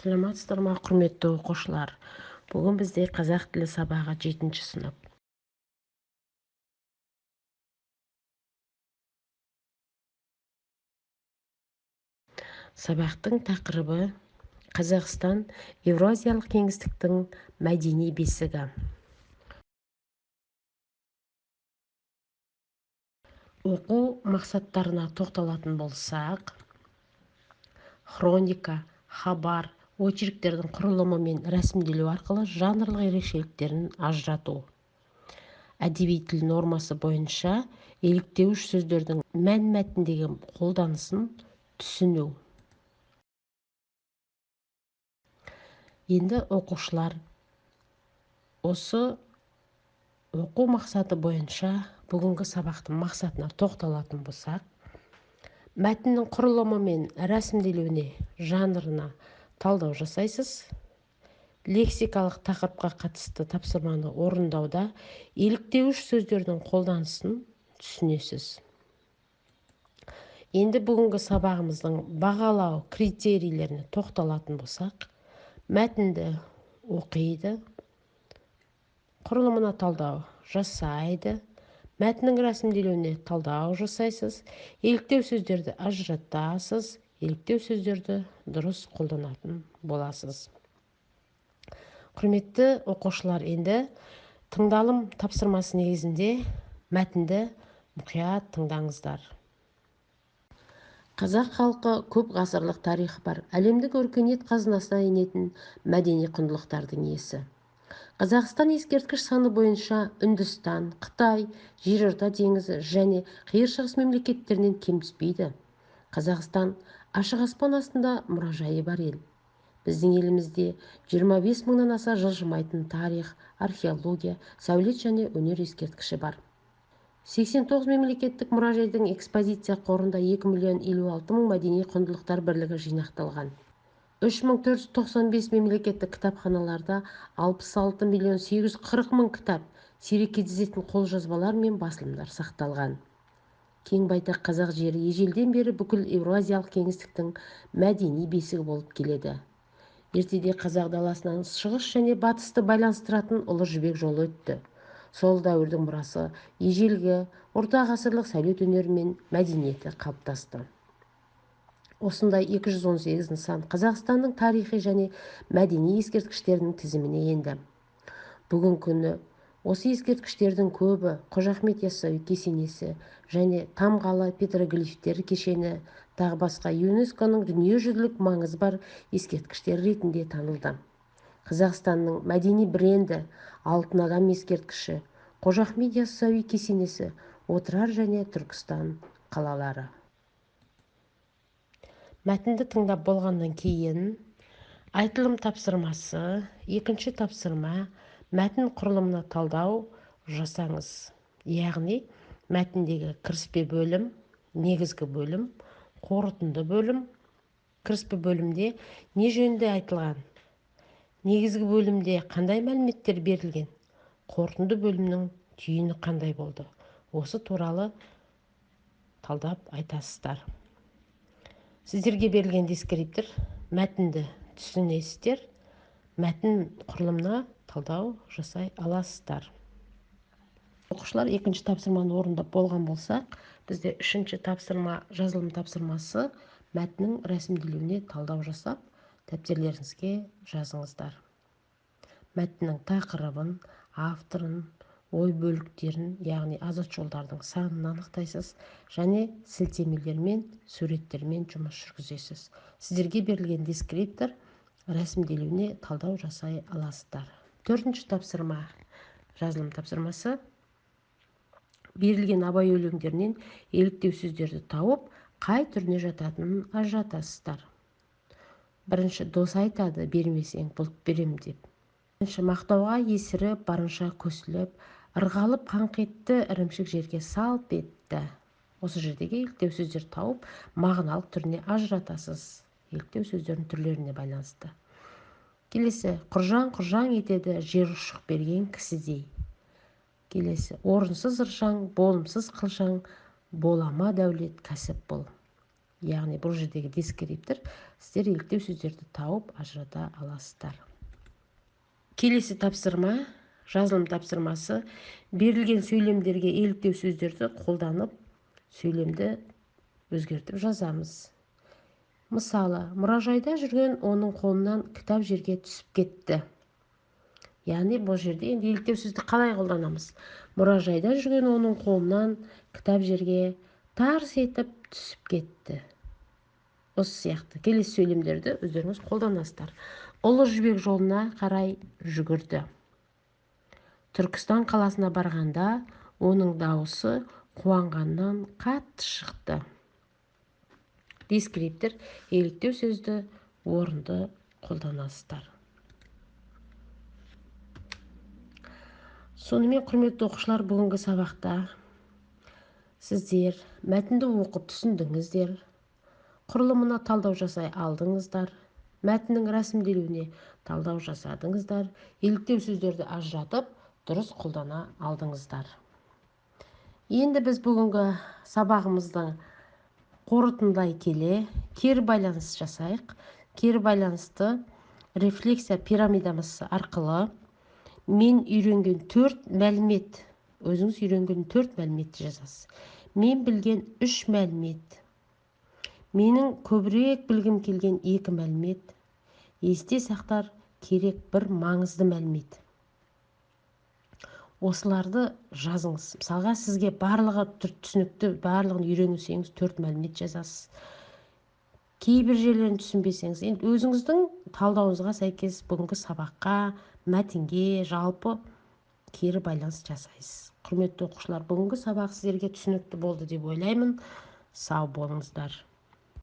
Саламатсыздар ма, құрметті оқушылар! Бүгін бізде қазақ тілі сабағы 7 сынып. Сабақтың тақырыбы Қазақстан Еуразиялық кеңістіктің мәдени бесігі. Оқу мақсаттарына тоқталатын болсақ, хроника, хабар, очерктердің құрылымы мен рәсімделу арқылы жанрлық ерекшеліктерін ажырату. Әдеби тіл нормасы бойынша еліктеуіш сөздердің мән-мәтіндегі қолданысын түсіну. Енді оқушылар, осы оқу мақсаты бойынша бүгінгі сабақтың мақсатына тоқталатын болсақ, мәтіннің құрылымы мен рәсімделуіне, жанрына талдау жасайсыз. Лексикалық тақырыпқа қатысты тапсырманы орындауда еліктеуіш сөздердің қолданысын түсінесіз. Енді бүгінгі сабағымыздың бағалау критерийлеріне тоқталатын болсақ, мәтінді оқиды, құрылымына талдау жасайды, мәтіннің рәсімделуіне талдау жасайсыз, еліктеу сөздерді ажыратасыз, еліктеу сөздерді дұрыс қолданатын боласыз. Құрметті оқушылар, енді тыңдалым тапсырмасы негізінде мәтінді мұқият тыңдаңыздар. Қазақ халқы көп ғасырлық тарихы бар, әлемдік өркениет қазынасына енетін мәдени құндылықтардың иесі. Қазақстан ескерткіш саны бойынша Үндістан, Қытай, Жерорта теңізі және Қиыр Шығыс мемлекеттерінен кем түспейді. Қазақстан ашық аспан астында мұражайы бар ел. Біздің елімізде 25 мыңнан аса жылжымайтын тарих, археология, сәулет және өнер ескерткіші бар. 89 мемлекеттік мұражайдың экспозиция қорында 2 миллион 56 мың мәдени құндылықтар бірлігі жинақталған. 3495 мемлекеттік кітапханаларда 66 миллион 840 мың кітап, сирек кездесетін қолжазбалар мен басылымдар сақталған. Кең байтақ қазақ жері ежелден бері бүкіл Еуразиялық кеңістіктің мәдени бесігі болып келеді. Ертеде қазақ даласынан шығыс және батысты байланыстыратын ұлы жібек жолы өтті. Сол дәуірдің мұрасы ежелгі орта ғасырлық сәулет өнері мен мәдениеті қалыптасты. Осындай 218 нысан Қазақстанның тарихи және мәдени ескерткіштерінің тізіміне енді. Бүгін күні осы ескерткіштердің көбі Қожа Ахмет Яссауи кесенесі және Тамғалы петроглифтер кешені, тағы басқа ЮНЕСКО-ның дүниежүзілік маңызы бар ескерткіштер ретінде танылды. Қазақстанның мәдени бренді Алтын адам ескерткіші, Қожа Ахмет Яссауи кесенесі, Отырар және Түркістан қалалары. Мәтінді тыңдап болғаннан кейін айтылым тапсырмасы, екінші тапсырма, мәтін құрылымына талдау жасаңыз. Яғни мәтіндегі кіріспе бөлім, негізгі бөлім, қорытынды бөлім. Кіріспе бөлімде не жөнінде айтылған? Негізгі бөлімде қандай мәліметтер берілген? Қорытынды бөлімнің түйіні қандай болды? Осы туралы талдап айтасыздар. Сіздерге берілген дескриптор мәтінді түсінесіздер, мәтін құрылымына талдау жасай аласыздар. Оқушылар, екінші тапсырманы орындап болған болсақ, бізде үшінші тапсырма, жазылым тапсырмасы, мәтіннің рәсімделуіне талдау жасап, дәптерлеріңізге жазыңыздар. Мәтіннің тақырыбын, авторын, ой бөліктерін, яғни азат жолдардың санын анықтайсыз және сілтемелермен, суреттермен жұмыс жүргізесіз. Сіздерге берілген дескриптор рәсімделуіне талдау жасай аласыздар. Төртінші тапсырма, жазылым тапсырмасы. Берілген Абай өлеңдерінен еліктеу сөздерді тауып, қай түріне жататынын ажыратасыздар. Бірінші, дос айтады, бермесең бұлт берем деп. Бірінші, мақтауға есіріп, барынша көсіліп, ырғалып қаңқ етті, ірімшік жерге салп етті. Осы жердегі еліктеу сөздер тауып, мағыналық түріне ажыратасыз. Еліктеу сөздердің түрлеріне байланысты. Келесі, құржаң құржаң етеді, жер ұшық берген кісідей. Келесі, орынсыз ыршаң, болымсыз қылшаң, болама дәулет кәсіп бұл. Яғни бұл жердегі дескриптор сіздер еліктеу сөздерді тауып ажырата аласыздар. Келесі тапсырма, жазылым тапсырмасы. Берілген сөйлемдерге еліктеу сөздерді қолданып, сөйлемді өзгертіп жазамыз. Мысалы, мұражайда жүрген оның қолынан кітап жерге түсіп кетті. Яғни бұл жерде енді еліктеу сөзді қалай қолданамыз? Мұражайда жүрген оның қолынан кітап жерге тарс етіп түсіп кетті. Осы сияқты келесі сөйлемдерді өздеріңіз қолданасыздар. Ұлы Жібек жолына қарай жүгірді. Түркістан қаласына барғанда оның дауысы қуанғаннан қатты шықты. Дескриптор еліктеу сөзді орынды қолданасыздар. Сонымен, құрметті оқушылар, бүгінгі сабақта сіздер мәтінді оқып түсіндіңіздер, құрылымына талдау жасай алдыңыздар, мәтіннің рәсімделуіне талдау жасадыңыздар, еліктеу сөздерді ажыратып, дұрыс қолдана алдыңыздар. Енді біз бүгінгі сабағымыздың қорытындылай келе кері байланыс жасайық. Кері байланысты рефлексия пирамидамыз арқылы мен үйренген 4 мәлімет, өзіңіз үйренген 4 мәліметті жазасыз. Мен білген 3 мәлімет, менің көбірек білгім келген 2 мәлімет, есте сақтар керек бір маңызды мәлімет. Осыларды жазыңыз. Мысалға, сізге барлығы түсінікті, барлығын үйренсеңіз 4 мәлімет жазасыз. Кейбір жерлерін түсінбесеңіз, енді өзіңіздің талдауыңызға сәйкес бүгінгі сабаққа, мәтінге жалпы кері байланыс жасайсыз. Құрметті оқушылар, бүгінгі сабақ сіздерге түсінікті болды деп ойлаймын. Сау болыңыздар.